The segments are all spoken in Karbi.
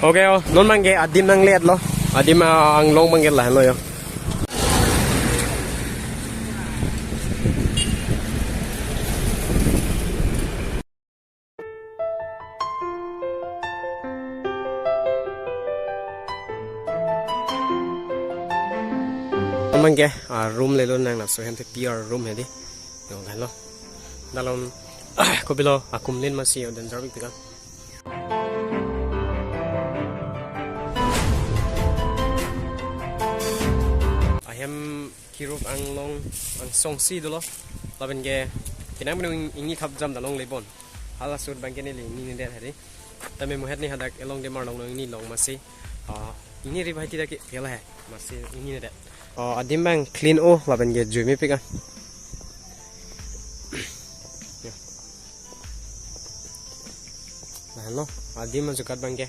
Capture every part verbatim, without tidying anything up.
Okay, oh, non abangke adim nangletlo. Adim, ah, anglong abangke lahenlo yo. Abangke, ah, room lelo nang laso ahem te P R room hedi. Yo, lahenlo. Dalom, kopilo, akumlin masi yo, danger big tiga. Ahem kerup anglong angsong si dolo. Lapen ke kenang penung ingni thap jam dalong lebon. Hala sut abangke neli ingninedet hedi. Tame muhet ni hadak elong de marlong nong ingni long masi. Ah, ingni ri bahai tidak ke pela he. Masi ingninedet. Oh, adim abang clean o, lapen ke jui mepik an. Ya. Lahenlo, adim ajukat abangke.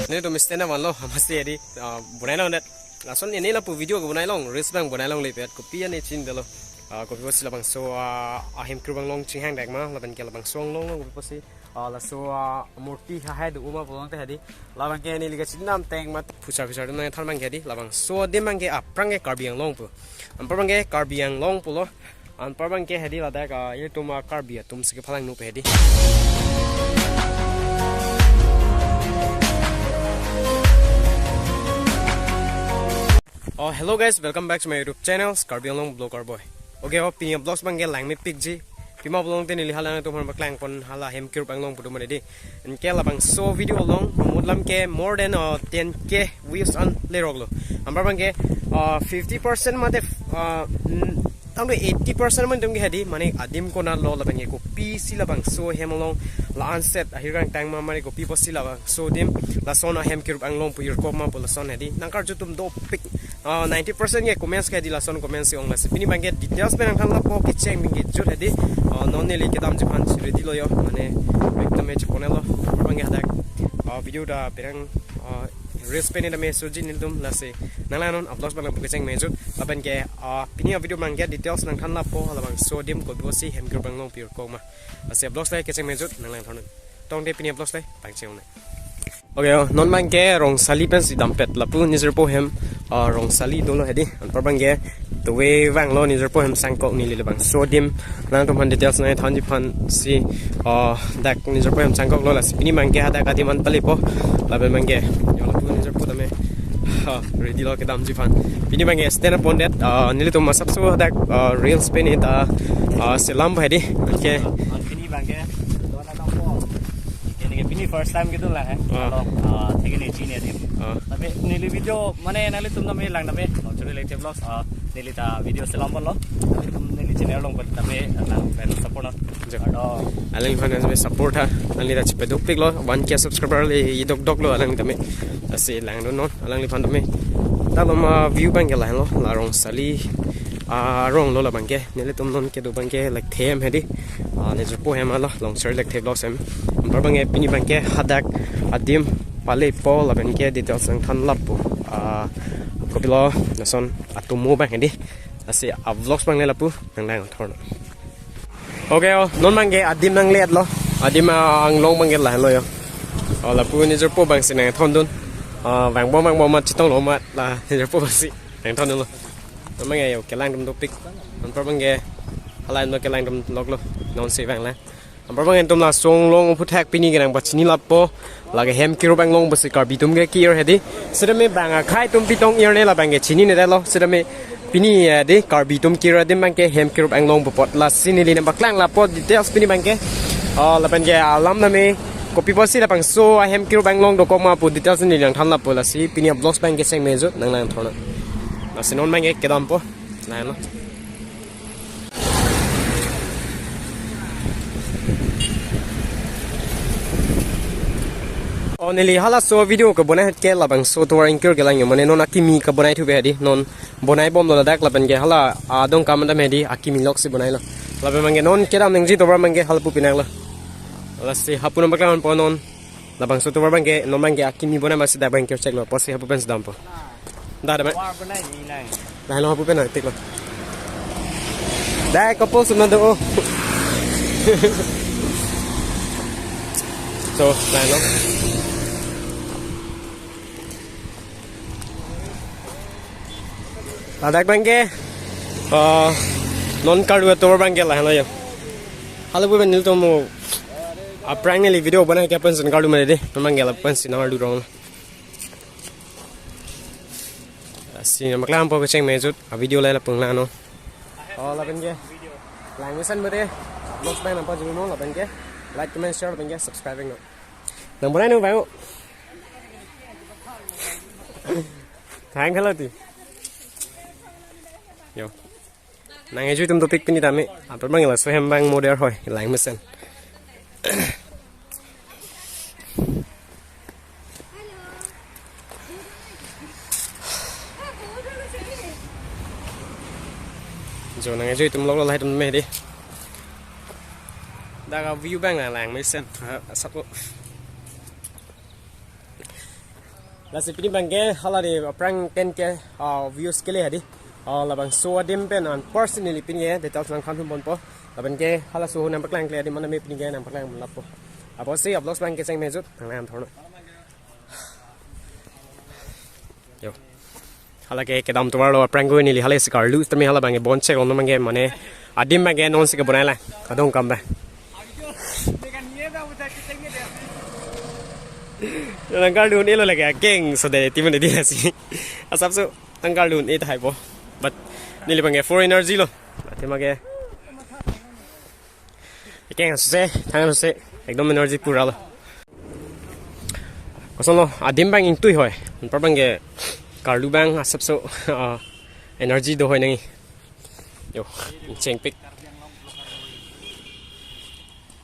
Nelitum stand up vanlo, masi hedi, ah, bonai londet. Lason neli lapu video kebonai long, reels abang bonai longle pet, kopi an ne chinidetlo. Ah, kopi pusi labangso, ah, ahem kerup anglong chinghang dek ma, lapen ke labangso anglong lo kopi pusi, ah, laso, ah, murti hahai do ma pulote hedi. Lapen ke neli kachinidam teng mat phuchar phuchar dun nang than abangke hedi. Labangso adim abangke aphrang ke Karbi Anglong pu. Anpar abangke Karbi Anglong pulo. Anpar abangke hedi ladak, ah, ilitum, ah, Karbi atum si kephalang nu pe hedi. Oh, hello guys, welcome back to my YouTube channel, Karbi Anglong Vlogger Boy. Okay, oh, pini vlogs abangke lang mepikji. Pima pulote neli hala nangtum aphan paklangpon hala ahem kerup anglong pu do ma hedi. Anke labangso video along, mutlam ke more than, uh, ten K views an leroklo. Anpar abangke, uh, fifty percent mate, uh, mm, tangte eighty percent man tum ke hedi, mane adim konatlo lapen ke kopisi labangso ahem along la-an set ahirkang tang ma, mane kopi pusi labangso adim, lason ahem kerup anglong pu irkok ma pu lason hedi. Nangkarju atum dopik, ah, ninety percent ke comments ke hedi, lason comments si ong lasi. Pini abangke details pen nangthan lapo kecheng abangke jut hedi. Ah, non neli kedamji aphan si ready lo yo, mane ekdom he cheponelo. Anpar abangke hadak, ah, video ta perang, ah, reels pen ne tame suji nelitum lasi. Nanglang non vlogs abang lapu kecheng mejut. Lapen ke, ah, pini video abangke details nangthan lapo labangso adim kopi pusi ahem kerup anglong pu irkok ma. Lasi vlogs le kecheng mejut nanglang thon. Tangte pini vlogs le pangcheng ne. Okay, oh, non abangke Rongsali pensi dampet lapu nijirpo ahem, ah, Rongsali dolo hedi. Anpar abangke tuwe vanglo nijirpo ahem sangkok, neli labangso adim nangtum aphan details nangthanji aphan si, ah, dak nijirpo ahem sangkoklo lasi. Pini abangke hadak adim an palepo. Lapen abangke yo lapu nijirpo tame, ah, ready lo kedamji aphan. Pini abangke stand up pondet, ah, nelitum asapso hadak, ah, reels pen ne ta, ah, selam hedi. Okay. Pini abangke Kene ke pini first time kedun lang he. Ah. Kalau, ah, thik ne chini adim. Ah. Tapi neli video mane nanglitum tame lang tame, oh, Churi Lekte Vlogs, ah, neli ta video selam ponlo. Nanglitum neli channel along pen tame lang pen support lo. Jo. Ado. Alangphan tame support ha. Neli ta chepaduk piklo, one K subscriber le idok doklo alang tame. Lasi langdun non, alangliphan tame. Dalom, ah, view abangke lahenlo, la Rongsali, ah, arong lo labangke. Nelitum non kedo abangke Lekthe ahem hedi. Ah, nijirpo ahem lo, Longchari Lekthe Vlogs ahem. Anpar abangke pini abangke hadak adim palepo lapen ke details nangthan lapo. Ah, kopilo lason atomo abang hedi. Lasi a vlogs abang le lapu nanglang thon. Okay, oh, non abangke adim nangletlo. Adim, ah, anglong abangke lahenlo yo. Oh, lapu nijirpo abang si nangthondun. Ah, vangbom vangbom mat chetonglo mat la nijirpo abang si nangthondunlo. Anpar abangke yo kelang atum dopik. Anpar abangke hala no kelang atum loklo. Non si vanglang. Anpar abangke nelitum laso anglong aphuthak pini kenang pachini lapo. Lake ahem kerup anglong pusi Karbi atum ke ki-ir hedi. Sitame bang akhei atum pitong ir ne labangke chininedetlo. Sitame pini, eh, de Karbi atum ke-ir adim abangke ahem kerup anglong pu apot. Lasi neli nangpaklang lapo details pini abangke. Oh, lapen ke alam tame kopi pusi labangso ahem kerup anglong dokok ma pu details neli nangthan lapo lasi. Pini a vlogs abangke kecheng mejut nanglang thon. Lasi non abangke kedampo. Lahenlo. Oh, neli halaso video kebonai ahut ke labangso tovar ingkir kelang yo, mane non akimi kebonai thu pe hedi, non bonai bomlo ladak lapen ke hala adong kam dam hedi akimi lok si bonailo. Lapen abangke non kedam nangji tovar abangke halapu pinaklo. Lasi hapu nangpaklang ponpo non. Labangso tovar abangke, non abangke akimi bonai masi dak abangke check lo, apotsi hapu pen si dampo. Dak, dak abang. War bonai ni nai. Dak lo hapu pen nai, tik lo. Dak couple sum nang do. So, dak lo. Ladak abangke, ah, non karlu atovar abangke lahenlo yo. Halapu pen nelitum aphrang neli video bonai ke pen sun karlu mane dei, non abangke lapu pen si nang karlu rong. Lasi nangpaklangpo kecheng mejut, a video lahelo pung lang non. Oh, lapen ke lang mesen bote, vlogs abang nangpajulu non, lapen ke like, comment, share, lapen ke subscribe non. Nang bonai non abang. Thank you lati. Yo. Nang-ejui atum dopik pini tame. Apar abang laso hem abang model hoi, lang mesen. Jo, nang-ejui atum lok lo lahai atum me dei. Dak a view abang lang mesen. Ah, asap ko. Lasi pini abangke hala dei aphrang tent ke, ah, views kele hadi. Ah, labangso adim pen an personally pini ke details nangthan thum ponpo. Lapen ke halaso nangpaklangkle adim mana me pini ke nangpaklang lapo. Apotsi a vlogs abangke kecheng mejut nang lang thorno. Yo. Hala ke kedam tovar lo aphrang ko neli hala si karlu tame hala abangke bon check lo abangke mane adim abangke non si kebonai lang. Kadokave abang. Nang karlu un-elo lake akeng so dei ti mane dei lasi. Asapso nang karlu un-e tahai po. But neli abangke full energy lo. Ati make. Akeng suse, thang suse, ekdom energy pura lo. Koson lo, adim abang ingtui hoi. Anpar abangke karlu abang asapso, ah, energy do hoi nangji. Yo, ingchengpik.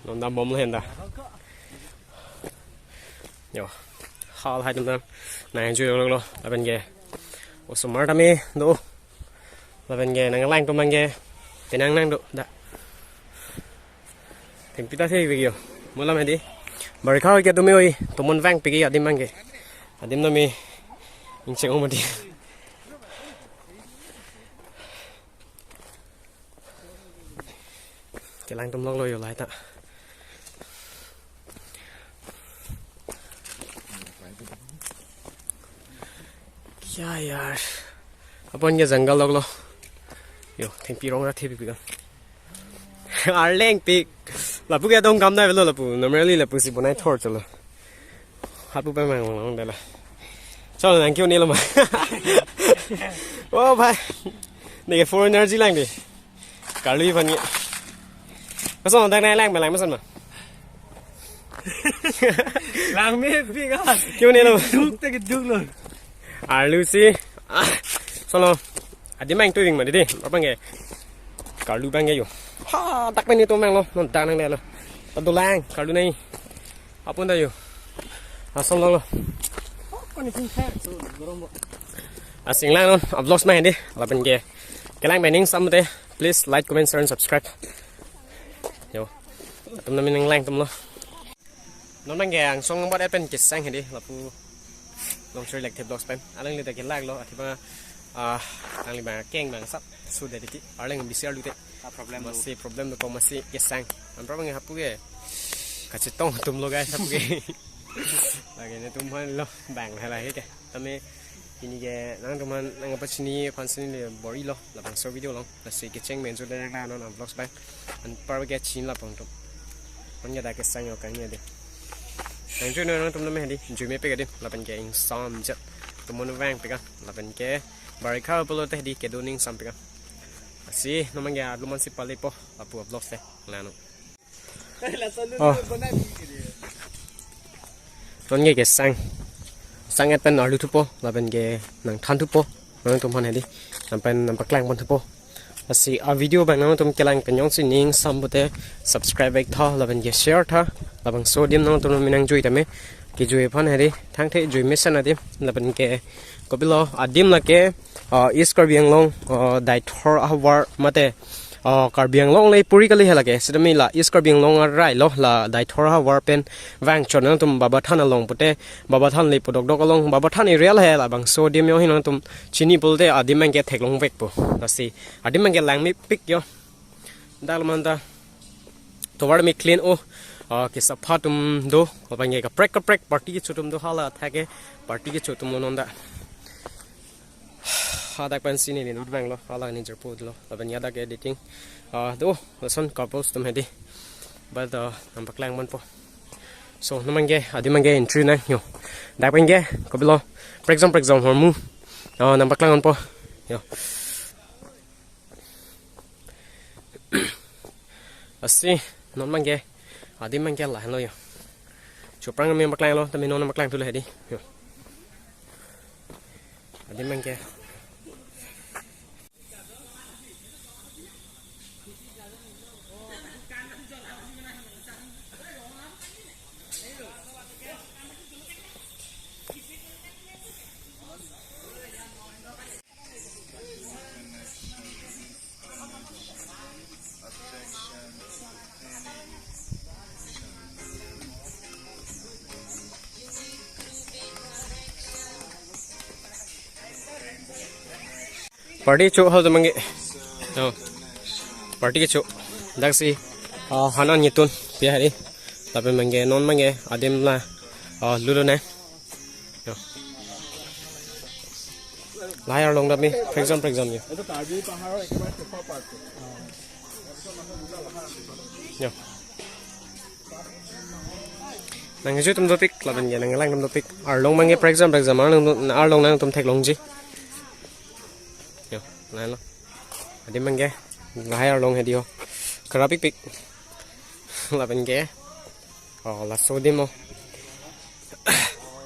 Non dambom lo henda. Yo. Hal hai atum nang, nang-ejui lo lo, lapen ke. Osomar tame do. Lapen ke nanglang atum abangke. Penang nang do, dak. Thengpi ta thepik yo. Mo lam hadi. Barikha ke tumi oi, tomon vangpik adim abangke. Adim tame ingcheng-o mati. Kelang atum lok lo yo lahai ta. Kya yaar. Apon ke jungle lok lo. Yo, thengpi rong ra thepik pik. Arleng pik. Lapu ke adong kam dai lo lapu. Normally lapu si bonai thor cholo. Hapu pa mang long dela. Cholo nang kyo ne lo ma. Oh bhai. Neke foreigner ji lang dei. Karlu aphan ke. Koson dak nanglang ma lang mesen ma. Lang mepik ah. Kyo ne lo. Duk ta keduk lo. Arlu si. Ah. Solo. Adim abang ingtui ding ma dei. Aphrang ke. Karlu abangke yo. Ha, dak pen itum mang lo. Non dak nangle lo. Tado lang. Karlu nai. Apun ta yo. Ason lo lo. Asi lang non, a vlogs abang dei, lapen ke. Kelang pen ingsam te, please like, comment, share, and subscribe. Yo. Atum nami nanglang atum lo. Non abangke angsong bot pen kesang dei, lapu Longchori Lekthe Vlogs pen. Alangli ta kelak lo, athema, ah, alangli abang keng abang sap, sudah dikit. Arleng bisi arlu te. Ah, problem lo. Masi problem lo, ko masi kesang. Anpar abang hapu ke. Kachetong atum lo guys, hapu ke. Lake netum aphan lo, bang hala ke. Tame, pini ke nangtum aphan nangpachini aphan si neli bor-i lo, labangso video along. Lasi kecheng mejut le nang non a vlogs abang. Anpar ke chin la pong tum. Mon ke dak kesang yo kang ye dei. Nang jui non nangtum nami dei, jui mepik dei, lapen ke ingsam jet. Tomon vangpik, lapen ke barikha pulote dei kedo ning sampik. Asi, non abangke arlu man si palepo, lapu a vlogs te, lang non. Oh. Non ke kesang. Sang-et pen arlu thupo, lapen ke nangthan thupo. Nangtum aphan dei. Nang pen nangpaklang pon thupo. Lasi a video abang nangtum kelang pen jongsi ning sam pute subscribe back tha, lapen ke share tha. Labangso adim nangtum nami nangjui tame. Kejui aphan dei. Thangthe jui mesen adim. Lapen ke kopilo adim lake, ah, East Karbi Anglong, ah, Deithor ahavar mate Oh, Karbi Anglong le puri kali he lake. Sitame la East Karbi Anglong arai lo, la Deithor havar pen vangchot nangtum Babathan along pute, Babathan le pudok dok along, Babathan area le he, labangso adim yo hi nangtum chini pulote adim abangke theklongvekpo. Lasi adim abangke langmepik yo. Dak lo manta tovar me clean o, ah, kesapha atum do, labangke kaprek kaprek party kecho atum do, hala athak ke party kecho atum lo non dak. Hadak pensi neli lut abang lo, hala ni jirpo lo. Lapen hadak editing. Ah, do, lason couples atum hedi. But, ah, nangpaklang ponpo. So, non abangke, adim abangke entry nang yo. Dak abangke, kopilo, prekjam prekjam ahormu. Ah, nangpaklang ponpo. Yo. Lasi, non abangke, adim abangke lahenlo yo. Choprang me paklang lo, tame non paklang thulo hedi. Yo. Adim abangke. Party cho hal jamang ke. Oh. Party kecho. Daksi. Ah, hanan nitun. Pia hari. Lapen abangke, non abangke, adim la. Ah, lulu ne. Yo. Lahai arlong dami, prekjam prekjam yo. এইটো কাৰ্বি পাহাৰৰ একেবাৰে শেষৰ পাৰ্টটো। Yo. Nangkecho atum dopik, lapen ke nanglang atum dopik. Arlong abangke prekjam prekjam, arlong, arlong nangtum theklongji. Yo, lahenlo. Adim abangke, lahai arlong hedi ho. Karapikpik. Lapen ke. Oh, laso adim o.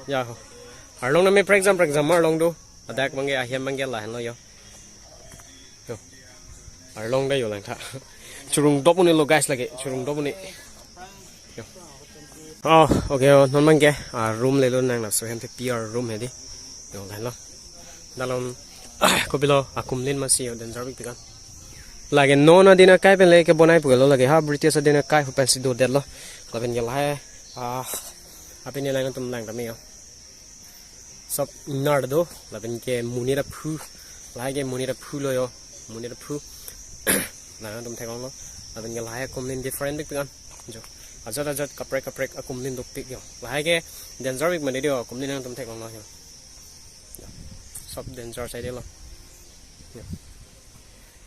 Ya ho. Arlong dami prekjam prekjam arlong do. Hadak abangke ahem abangke lahenlo yo. Yo. Arlong da yo langtha. Churung dopuni lo guys lake. Churung dopuni. Yo. Oh, okay, oh, non abangke. Ah, room lelo nang laso ahem te P R room hedi. Yo, lahenlo. Dalam, ah, kopilo akumlin masi yo danger big pikan. Lake non adin akai pen le kebonai pugalo lake ha British adin akai hu pensi dodetlo. Lapen ke lahai, ah, apini lang atum lang tame yo. Sob ingnar do, lapen ke monit aphu, lahai ke monit aphu lo yo, monit aphu. Lang atum theklonglo, lapen ke lahai akumlin different big pikan. Jo, ajat ajat kaprek kaprek akumlin dopik yo. Lahai ke danger big mane do, akumlin nangtum theklonglo yo. Sob danger side lo. Yo.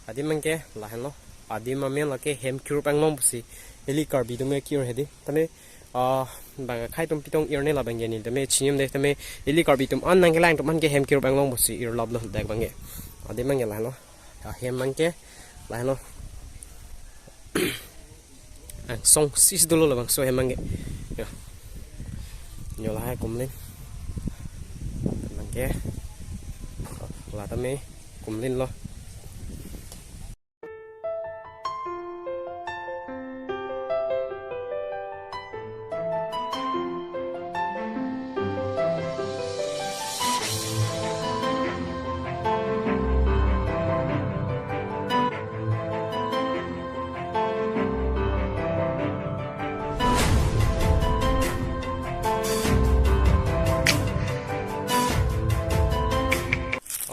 Adim abangke lahenlo. Adim amen lake hem kirup anglong pusi. Ili Karbi atum ke kir hedi. Tame, ah, bang akhai atum pitong ir ne labangke neli tame chinim de tame ili Karbi atum an nangkelang atum an ke hem kirup anglong pusi irlaplo dak abangke. Adim abangke lahenlo. Ah, hem abangke lahenlo. Angsong si si dolo labangso hem abangke. Yo. Yo lahai akumlin. Abangke. La tame akumlin lo.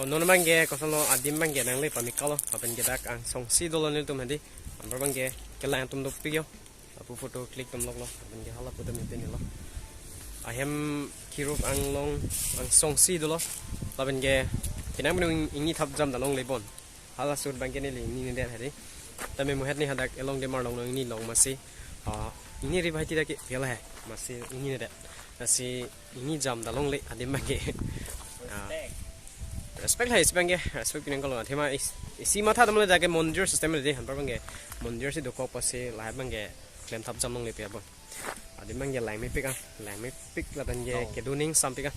Oh, non abangke kosonlo adim abangke nangle pamikalo, lapen ke dak angsong si dolo nelitum hedi, anpar abangke kelang atum dopik yo, lapu photo click atum loklo, lapen ke hala photo mepin lo. Ahem kirup anglong angsong si dolo, lapen ke kenang menu ing-, ingni thap jam dalongle bon. Hala sut abangke neli ingninedet hedi. Tame muhet ni hadak elong de marlong nang ingni long masi. Ah, ingni ri bahai ti dak ke pela he. Masi ingninedet. Masi ingni jam dalongle adim abangke. Ah. Respect hai isi abangke. Respect pinang kalau. Athema is-, isi matha damle dak ke mondir system de anpar abangke. Mondir si dokok pasi lahai abangke klem thap jam longle pi abang. Adim abangke langmepik ah, langmepik lapen ke kedo ning sampik ah.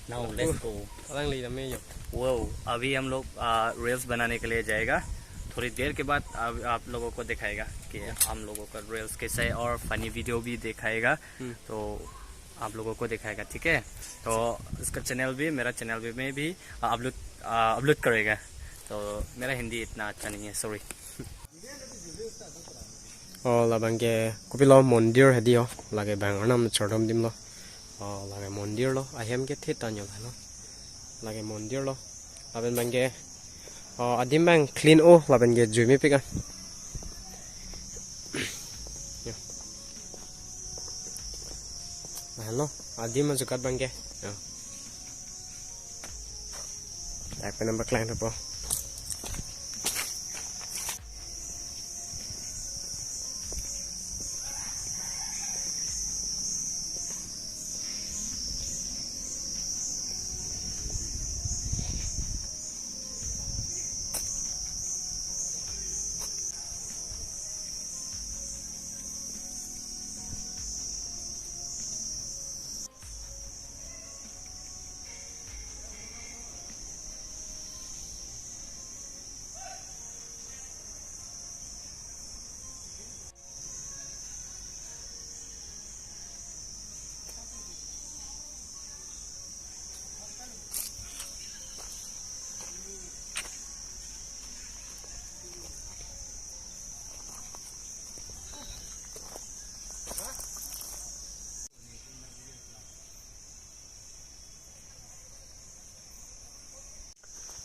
Now, let's go. Alangli dame yo. Wow, अभी हम लोग, आ, रील्स बनाने के लिए जाएगा। थोड़ी देर के बाद आप, आप लोगों को दिखाएगा कि हम लोगों का रील्स कैसा है और फनी वीडियो भी दिखाएगा। हम्म। तो आप लोगों को दिखाएगा, ठीक है? तो इसका चैनल भी, मेरा चैनल भी में भी, आ, अपलोड, आ, अपलोड करेगा। तो मेरा हिंदी इतना अच्छा नहीं है, sorry. Oh, labang ke kopilo mondir hedi ho. Lake bang arnam chardom adim lo. Oh, lake mondir lo. Ahem ke thit tanyo lo. Lake mondir lo. Lapen bang ke, oh, adim bang clean o, lapen ke jui mepik an. Ya. Nah, lo, adim ajukat bang ke. Ya. Dak pen number klang po.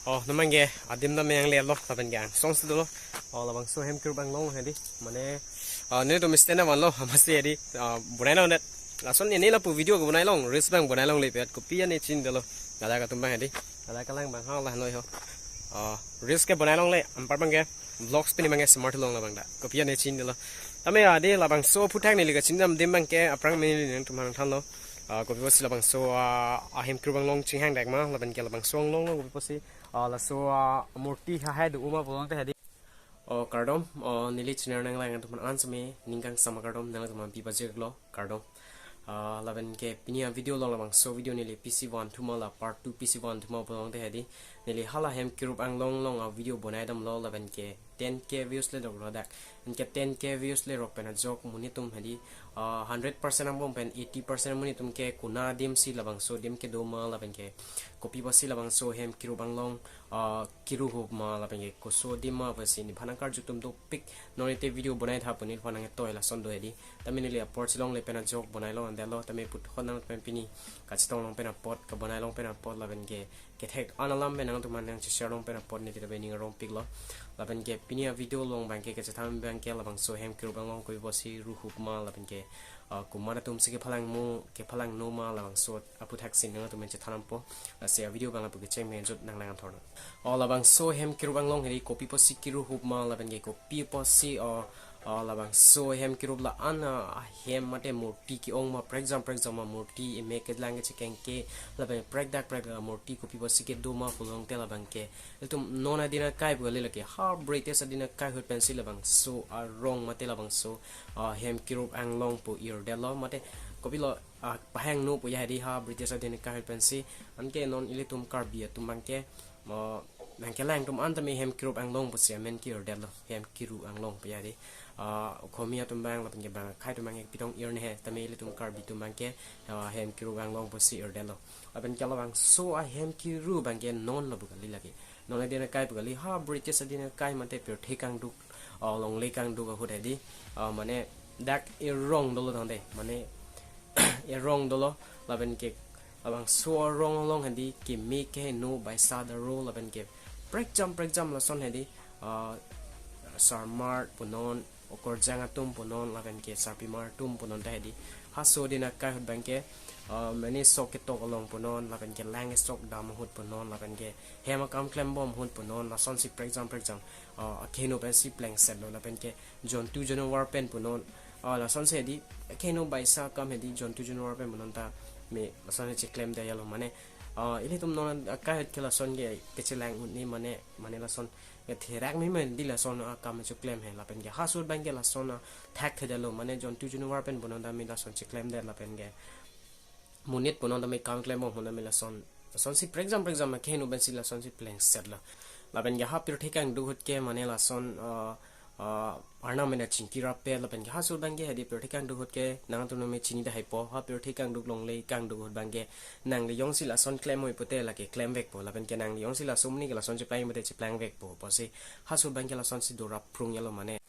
Oh, namang ke adim dam yang le lo, lapen ke angsong si dolo. Oh, labangso hem kirup anglong hedi. Mane, oh, netum stand up lo, hamasi hedi. Oh, bonai long det. Lason ne lapu video ke bonai long, reels bang bonai longle pet, kopi ane chinidelo. Ladak atum bang hedi. Ladak kelang bang ha la noi ho. Oh, reels ke bonai longle, anpar bang ke vlogs pini bang ke smart long labang dak. Kopi ane chinidelo. Tame adi labangso aphuthak neli kachinidam adim bang ke aphrang mini nangtum aphan thanlo. Ah, kopi pusi labangso, ah, ahem kirup anglong chinghang dak ma, lapen ke labangso anglong lo kopi pusi, ah, laso, ah, murti ha hai do uma pulote hedi. Oh, kardom, oh, neli channel nanglang atum aphan ansami ning kangsam akardom nangtum aphan pi pajirlo, kardom. Ah, lapen ke pini avideo lo labangso video neli pisi van thuma la part two pisi van thuma pulote hedi. Neli hala hem kirup anglong along avideo bonai damlo lapen ke ten K views le rok lo dak. Anke ten K views le rok pen ajok monit atum hedi, ah, hundred percent angbong pen eighty percent monit atum ke kona adim si labangso adim kedo ma lapen ke kopi pusi labangso hem kirup anglong, ah, kiru hup ma lapen ke koso adim ma pusi nephan nangkarju atum dopik. Non ite video bonai tha pu nephan nangtoi lason do hedi. Tame neli apor si longle pen ajok bonai long andelo tame puthot nang pen pini kachetong long pen apot kabonai long pen apot lapen ke kethek an alam pen nangtum aphan nangcheshare long pen apot neli tabe ning arong piklo. Lapen ke pini avideo along bang ke kachethan bang ke labangso hem kirup anglong kopi pusi ru hup ma lapen ke, ah, komat atum si kephalangno, kephalangno ma labangso aphuthak si nangtum aphan chethan dampo. Lasi avideo bang lapu kecheng me jut nanglang anthor nang. Oh, labangso hem kirup anglong hedi kopi pusi kiru hup ma lapen ke kopi pusi, oh, ah, labangso hem kirup la-an, ah, hem mate murti ke-ong ma prekjam prekjam ma murti eme kelang kechekeng ke lapen prekdak prekdak murti kopi pusi kedo ma pulote labang ke ilitum non adin akai pu kali lake ha British adin akai ahut pensi labangso arong mate labangso, ah, hem kirup anglong pu irdetlo mate kopilo, ah, pahangno pu ya hedi ha British adin akai ahut pensi anke non ilitum Karbi atum bang ke mo nangkelang atum an tame hem kirup anglong pusi amen ke irdetlo hem kiru anglong pu ya hedi. Ah, Okhomi atum bang lapen ke bang akhei atum bang ke pitong irne he tame ilitum Karbi atum bang ke, ah, hem kirup anglong pusi irdetlo. Lapen ke labangso ahem kiru bang ke non lo pu kali lake. Non adin akai pu kali ha British adin akai mate pirthe kangduk, ah, longle kangduk ahut hedi, ah, mane dak erong dolo tangte mane erong dolo lapen ke labangso arong along hedi keme keheno baisa daro lapen ke prekjam prekjam lason hedi, ah, Sarmar punon, Okorjang atum punon lapen ke Sarpimar atum punon ta hedi. Haso adin akai ahut bang ke, ah, mane sok ketok along punon lapen ke lang sok dam ahut punon lapen ke hem akam klembom ahut punon lasonsi prekjam prekjam, ah, akeheno pensi plengsetlo lapen ke jontu januar pen punon, ah, lasonsi hedi akeheno baisa akam hedi jontu januar pen punon ta me lasonsi cheklem de yalo mane, ah, ilitum non akai ahut ke lason ke kechelang un-e mane, mane lason ketherak me mane di lason akam cheklem he lapen ke haso bang ke lason, ah, thak thedetlo mane jontu januar pen punon ta me lason cheklem det lapen ke monit punon ta me kam klembom ahut ta me lason, lasonsi prekjam prekjam akeheno pensi lasonsi plengsetlo. Lapen ke ha pirthe kangduk ahut ke mane lason, ah, ah, arnam mena chingki rapet lapen ke haso bang ke hedi pirthe kangduk ahut ke nangtum me chini da haipo ha pirthe kangduk longle kangduk ahut bang ke nangli jongsi lason klem oi pute lake klem vekpo lapen ke nangli jongsi laso muni ke lason cheplang pute cheplang vekpo pusi haso bang ke lasonsi do rap prung yalo mane.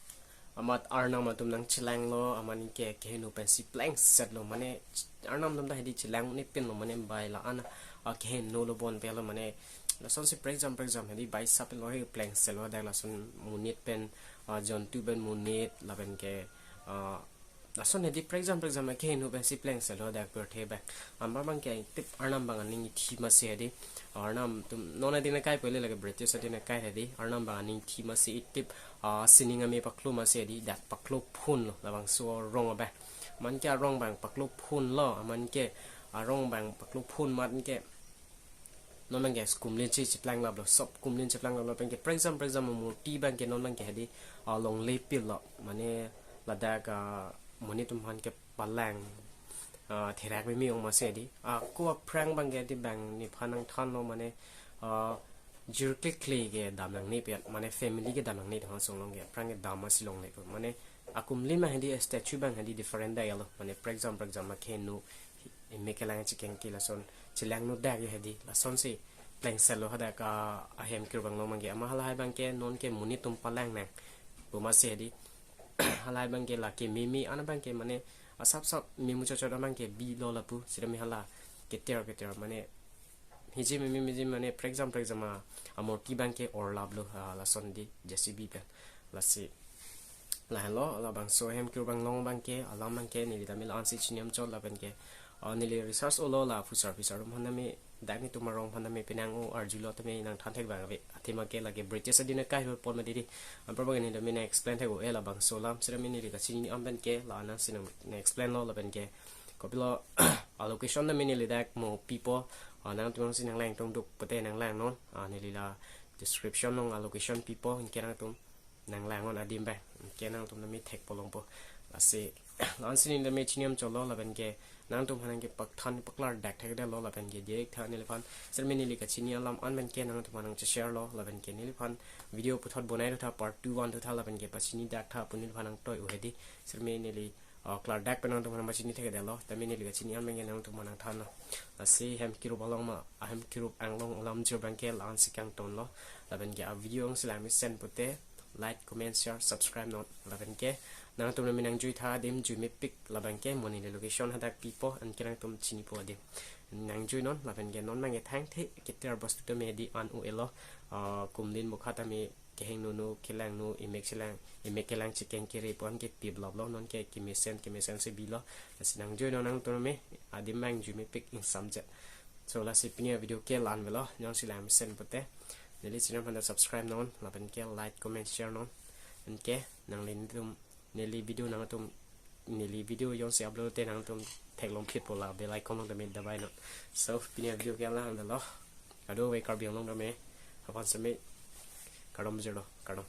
Amat arnam atum nangchelanglo, amat anke kehingno pensi plengsetlo, mane arnam atum ta hedi chelang nepinlo, mane bai la-an akehingno lo bon pelo, mane lasonsi prekjam prekjam hedi bai sapinlo he plengsetlo, dak lason monit pen, ah, jontu pen monit lapen ke, ah, lason hedi prekjam prekjam akehingno pensi plengsetlo dak pirthe abang. Anpar abangke itip arnam abang aning ithi masi hedi. Arnam atum non adin akai pele lake British adin akai hedi. Arnam abang aning ithi masi itip, ah, sining ame paklo masi hedi. Dak paklo phunlo labangso arong abang. Amat anke arong abang paklo phunlo. Amat anke arong abang paklo phun amat anke non abangke skumlin si cheplanglaplo, sop skumlin cheplanglaplo, lapen ke prekjam prekjam amurti abangke non abangke hedi, ah, longle pillo, mane ladak, ah, monit atum aphan kepalang, ah, therak meme ong masi hedi. Ah, ako aphrang abangke hedi abang nephan nangthanlo, mane, ah, jirkle kle kedam nangne pet, mane family kedam nangne thang song along ke aphrang kedam masi longle ko, mane akumlin ma hedi statue abang hedi different dak lo, mane prekjam prekjam akehingno, imek kelang chekeng ke lason chelangno dak ye hedi, lasonsi plengsetlo hadak, ah, ahem kir abang along abangke. Amat halahai abangke non ke monit atum palang nang pu masi hedi. Halahai abangke lake meme an abangke mane asap sap memu chot chot abangke bilo lapu, sitame hala keter keter mane hijim meme hijim mane prekjam prekjam a, amurti abangke orlaplo, ah, lason hedi J C B pen. Lasi lahenlo, labangso ahem kir abang along abangke, alam abangke neli tame la-ansi chini amchot lapen ke, ah, neli research olo, la phusar phisar atum aphan tame, dak netum arong aphan tame penang o arjulo tame nangthan thek abang ave. Athema ke lake British adin akai hur pon mati hedi. Anpar abang neli tame nang-explain thek o-e labangso alam, sitame neli kachini an pen ke la-an si nang, nang-explainlo lapen ke kopilo a-location tame neli dak mo pipo, ah, nangtum si nanglang tong duk pute nanglang non, ah, neli la description along a-location pipo, anke nangtum nanglang non adim abang, anke nangtum tame thekpo longpo. Lasi la-ansi neli tame chini amchotlo lapen ke nangtum aphan nangkepakthan paklardak thekdetlo lapen ke direct tha neliphan, sitame neli kachini alam an pen ke nangtum aphan nangchesharelo lapen ke neliphan video puthot bonai thu tha, part two one thu tha lapen ke pachini dak tha pu neliphan nangtoi o hedi, sitame neli, ah, klardak pen nangtum aphan nangpachini thekdetlo, tame neli kachini an pen ke nangtum aphan nangthanlo. Lasi hem kirup along ma, ahem kirup anglong alam jir abangke la-ansi kangtonlo. Lapen ke a-video jongsi lang mesen pute like, comment, share, subscribe non. Lapen ke nangtum tame nangjui tha adim, jui mepik, labangke mo neli location hadak pipo, anke nangtum chinipo adim. Nangjui non, lapen ke non abangke thangthe keter bostu tame hedi an o-elo, ah, kumlin bukha tame kehingno no, kelangno, imek chelang, imek kelang chekeng kere pu an ke piplaplo, non ke kemesen kemesen si bilo. Lasi nangjui non nangtum tame, adim abang jui mepik ingsamjet. So lasi pini a-video ke la-an avelo, jongsi lang mesen pute neli channel aphan ta subscribe non, lapen ke like, comment, share non. Anke nangli netum, neli video nangtum, neli video jongsi upload te nangtum theklong phitpo la bell icon along tame dabai non. So pini a-video ke la-an avelo. Kadokave Karbi Anglong tame aphan seme kardom jirlo, kardom.